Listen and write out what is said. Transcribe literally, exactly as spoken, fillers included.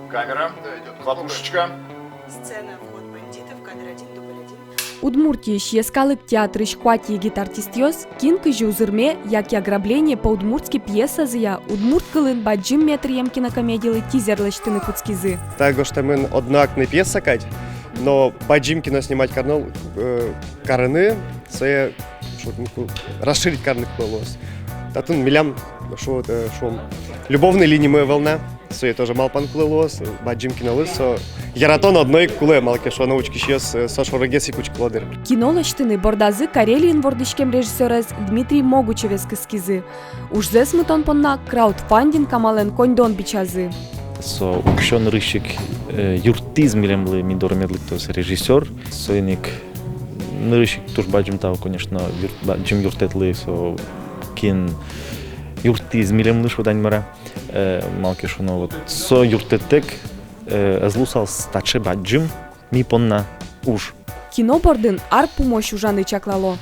Камера, хлопушечка. Сцена, вход бандитов, кадр один, дубль один. Удмуртиысь йӧскалык театрысь куать егит артистъёс «Кин кызьы узырме» яке «Ограбление по-удмуртски» пьесазыя удмурт кылын бадӟым метръем кинокомедилы тизер лэсьтыны кутскизы. Та гожтэмын одно ак но пьеса кадь, но бадӟым кино снимать карно, э, карыны, сое, шуом, ну, расширить карыны кулэ луоз. Татын милям, шуом, э, шуом, любовной линиямы ӧвӧл на. Сое тоже малпан кулэ луоз, бадӟым кинолы со яратон одно ик кулэ, малы ке шуоно учкисьёс, э, со шорыгес ик учкыло дыр. Кино лэсьтыны бордазы Карелиын вордӥськем режиссёрез Дмитрий Могучевез кыскизы. Ужзэс мытон понна краудфандинг амалэн коньдон бичазы. Со уксё нырысь ик, э, юрттӥз милемлы, ми доры мед лыктоз режиссёр. Соин ик нырысь ик туж бадӟым тау, конечно, юрт-, бадӟым юрттэтлы, со кин юрттӥз милемлы, шуод-а, мар-а. Э, малы ке шуоно, вот со юрттэт ик, э, ӧз луысал таӵе бадӟым ми понна уж. Кино бордын ар пумозь ужаны чаклало.